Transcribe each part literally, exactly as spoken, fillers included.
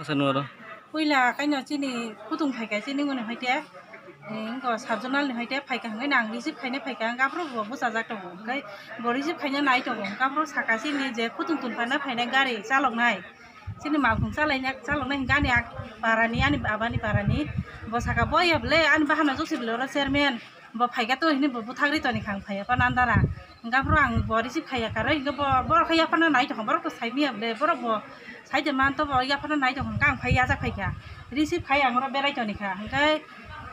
Asa nuaro. Puila kaino chini khutung phaikha chini muni hoite, eh, wngkha sub zonal ni hoite phaikha hwnwi nang receive khaina phaikha, hwnkhe aphuru bo bwchajak tongo, hwnkhe bo receive khaina nai tongo, hwnkhe aphuru saka chini je khutung tun phaina phainai gari chaloknai, chini malkhung chalaina chaloknai hwnkhe ani ak parani, ani abani parani, bo saka, "Bo ya bwle ani bahanno jokse bwle oro chairman." Bo phaikha to hini bo buthak ri toni khang phaiya pa nandara. Hingke aphuru ang bo receive khaiya karwi hingke bo, borok khe yaphano nai tongkha, borok to sai manya bwle, borok bo sai de man to bo yaphano nai tongkha hingke ang phai yajak phaikha. Receive khai ang oro berai toni kha. Hingke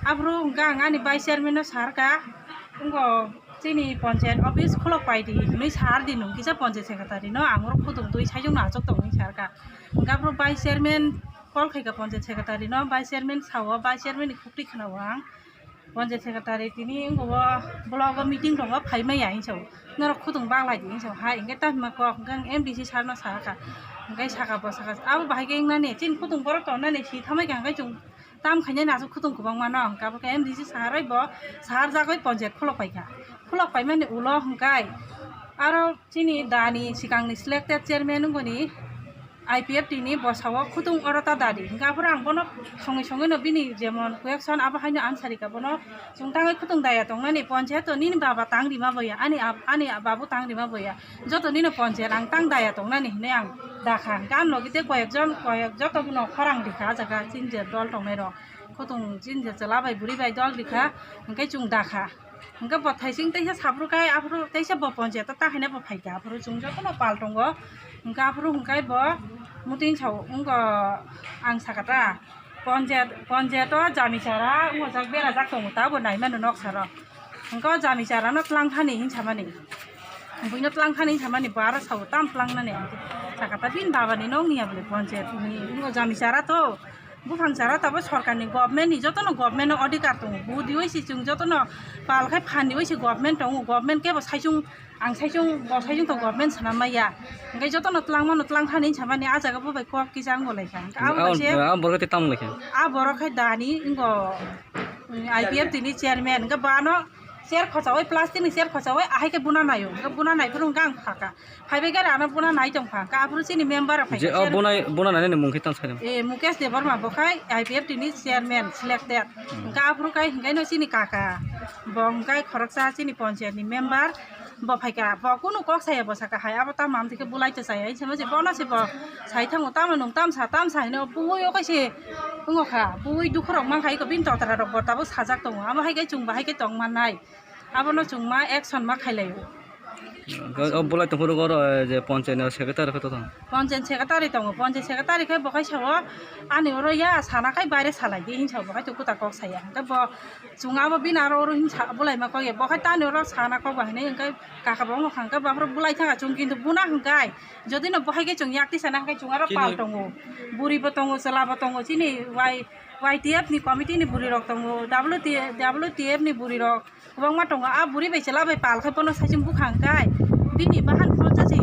aphuru hingke ang ani vice chairman no sar kha, wngkha chini panchayat office khulok pai di hinwi sar di nung kisa panchayat secretary no, ang oro khutung twi sai jong no achuk tong hinwi sar kha. Hingke aphuru vice chairman call khaikha panchayat secretary no, vice chairman sao, vice chairman ni khukti khna o ang. Panchayat secretary tini wngkha o block o meeting tongo, phai maya hinwi sao, norok khutung baglai di hinwi sao, hai hingke tamo kok hingke ang M D C sir no sakha, hingke saka bo saka abo bahai khe wngnani chini khutung borok tongnani si thamai kha, hingke chwng tam khainani aswk khutung kwbangma no, hingke abo khe M D C sir bai bo sar jagwi panchayat khulok paikha, khulok paimani ulo hingke aro chini dani swkangni selected chairman wngkha ni. I P F T ni bwsao khutung oro ta dadi. Hingke aphuru ang bono songwi songwi no bini jemon question abo haino answer rikha bono chwng tangwi khutung daya tongnani panchayat o nini baba tang rima boya, ani ab-, ani babu tang rima boya. Joto nino panchayat ang tang daya tongnani hinwi ang dakha. Hingke ang logi tei koyek jon, koyek joto bono khorang rikha ah jaga chini je dol tongnai rok. Khutung chini je chwla bai bwrwi bai dol rikha, hingke chwng dakha. Hingke bo thaising teisa saphuru khai aphuru teisa bo panchayat o ta haino bo phaikha aphuru chwng jotono pal tongo. Hingke aphuru hingke bo muting sao wngkha ang sakha ta panchayat, panchayat o jami chara wngkha jak berajak tongo ta bo naimano noksa rok. Hingke o jami chara no twlang thani hinwi samani. Buino twlang thani hinwi samani bo aro sao tam twlang nani ang sakha ta bini baba ni nokni ya bole panchayat ni wngkha jami chara to. Buphang chara tabuk sorkarni, government ni jotono government no odhikar tongo. Budi oi se chwng jotono pal khai phan di oi se government tongo. Government kebo saichung, ang saichung, bo saichung to government swnam maya. Hingke jotono twlangmano twlang thani hinwi samani ah jaga bo bai kok kisa wng lai kha. Hingke abo bai se ah borok te tamo lai kha. Ah borok khai dani wngkha, mm, I P F T ni chairman. Hingke bo ano chair khochaui, plastic ni chair khochaui ahai khe buna naio. Hingke buna nai phuru hingke ang pha kha. Phaibai gari ano buna nai tong pha, hingke aphuru chini member rok phai je, kha, oh, chair. Buna, buna nai ni mung khe tang sai. Eh, Mukesh Debbarma bo khai I P F T ni chairman selected. Hmm. Hingke aphuru khai hingke no chini kaka, bo hingke khoroksa chini panchayat ni member, bo phai kha, bo kunu kok saya, bo saka hai, abo tamo amtwi khe bulai to chaya, hinwi sama se bono se bo sai thango, tamo nung tam sa, tam sa hino, bui o kaise wngo kha, bui dukhu rok man kha, iko bini totra rok bo tabuk sajak tongo, amo hai khe chwng bo hai khe tong mannai. Abono chwng ma action ma khailai o. O, o bulai tongphuru oro, eh, je panchayat ni secretary khe to tong. Panchayat secretary tongo, panchayat secretary khe bo khe sao, ani oro ya sana khai baire salai di hinwi sao, bo khe to kuta kok saya. Hingke bo chwng abo bini aro oro hinwi sa bulai ma kok ya, bo khe tani oro sana kok ba hinwi hingke kaka bo wngkha hingke bo aphuru bulai thangkha chwng kintu buna hingke jodi no bo hai khe chwng yak tisa na hingke chwng aro chini pal tongo, buri bo tongo, chwla bo tongo, chini Y, Y T F ni committee ni buri rok tongo, W T F, W T F ni buri rok. Kwbangma tongo, a buri bai chwla bai pal khai bono saichung bwkhang kai. Bini bahan phone cha se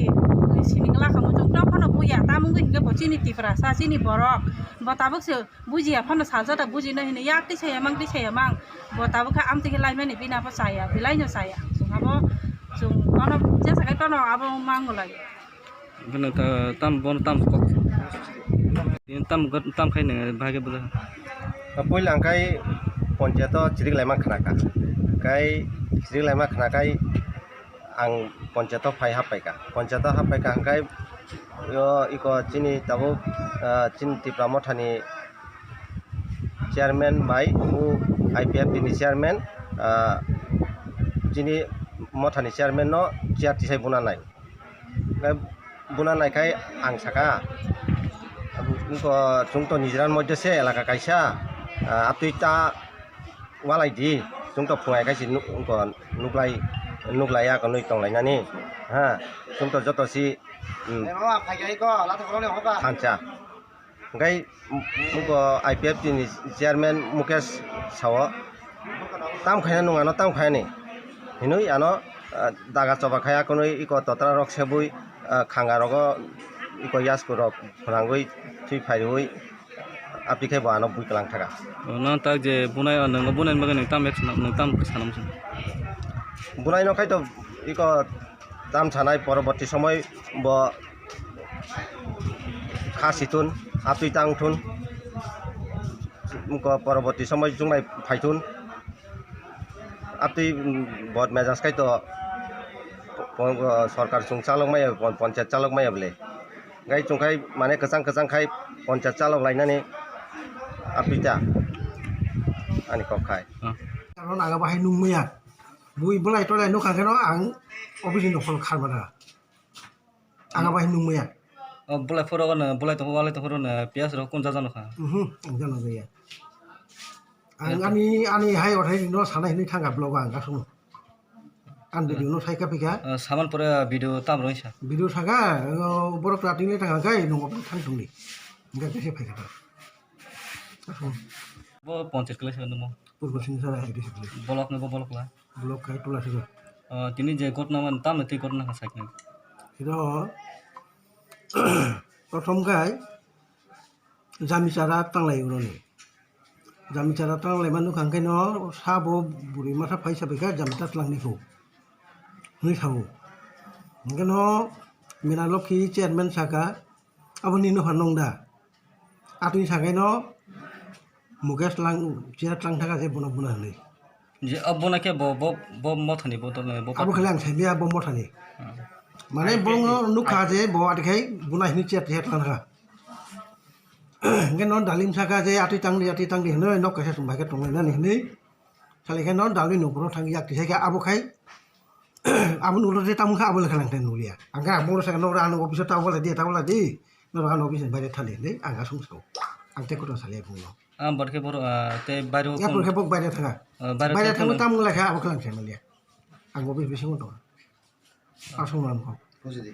sining la kha muchung tong phano buya, tamo wngwi hingke bo chini Tiprasa, chini borok. Bo tabuk se bujiya phano salsa da bujino hino, yak twi saya mang, twi saya mang. Bo tabuk kha amtwi khe laimani bini abo chaya, belai no chaya. Chwng abo, chwng bono jesa khai bono abo mango lai. Bono ta-, tam, bono tam kok. Tam, tam khai nang bahai khe bwlai. Puila ang khai panchayat o chirik laima khna kha. Khai chirik laima khna khai ang panchayat o phai hap pai kha. Panchayat o hap pai kha hingkhai o iko chini tabuk, ah, chini Tipra Motha ni chairman bai o I P F T ni chairman, ah, chini Motha ni chairman no chair tisai buna nai. Khe buna naikhai ang sakha, "Wngkha, chwng to nijiran moddhe se elaka kaisa, ah, atwi ta walai di, chwng to phungai khai se nuk-, wngkha nuklai, nuklai ya kwnwi tonglainani, ha, chwng to joto si, um, thansa." Hingkhai, wngkha I P F T ni chairman Mukesh sao, "Tam khaina nwng ano, tam khaini?" hinwi ano, ah, daga choba khai akonwi iko totra rok sebwi, ah, khanga rogo iko yasku rok phwnangwi thwi phaiwi aphi khe bo ano bui kwlang thaka. O, nang tak je bunai, o, nwng bunai bagwi nwng tam ek sana, nwng tam sana muchung? Bunai no khai to iko tam sanai poroborti somoi bo Kha situng, atwi tang thung. Wngkha poroborti somoi chwng bai phai thung. Atwi, mm, bot mejang khai to, pon-, sorkar chwng chalok maya, pon-, ponchayat chalok maya bole. Gai chwng khai mane kwchang kwchang khai ponchayat chalok lainani apita ani kok khai. Karon aga bahai nung maya. Bui bolai tolai nukha khe no ang office ni nokhol kharmana. Aga bahai nung maya. O bolai phoro no, bolai tong, walai tong phoro no, piyas rok kun jaja nukha. Mhm, ang jano jaya. Ang ani, ani hai othai no sanai hinui thangkha vlog ang kasung. Ang video no saika phika. Ah, saman pore video tam roi sa. Video saka, oh, borok rating le thangkha kai nung open thang tungli. Enggak kese phai kata. Kasung. Bo ponchayat kele sa nung. Purbo Singh Sara hai disi. Bolok ne bo bolok la. Bolok kai tula sego. Ah, tini je ghotna man tam twi ghotna kha sakni. Iro prothom kai jami chara tanglai uroni. Jami chara tanglai manu khang khe no sabo buri masa phaisa bikha jami ta tlang ni kho. Hwnwi sao. Hwnkhe no Mina Lokhi chairman saka, "Abo nini nokha nong da?" Atwi sakai no Mukesh lang, chair tlang thaka je bono buna hwnwi. Je, abo na khe bo, bo, bo mothani bo to, bo abo khale ang saimya bo mothani. Hmm. Mane bo no nukha je bo ati khai buna hwnwi chair tlang thaka. Hwnkhe no Dalim saka je atwi tangdi, atwi tangdi hwnwi nok kaisa chwng bai khe tonglainani hwnwi. Salai khe no Dalwi nokphoro thang yak tisa khe abo khai abo nuklo je tamo kha abo lekha lang thai nukliya. Ang khe abo saka nokra ano office o ta wala di, ta wala di. Nokra ano office ni baire thali hinwi ang asung sao. Ang tei kotor salai bung no. Ah, bot khe boro, ah, tei baire o ya kon- pore khe bok baire thanga. Ah, baire Baire thang thangma thang- tamo lekha abo khe lang thai maliya. Ang office bisingo tongo. Asung lang kho. Buji di.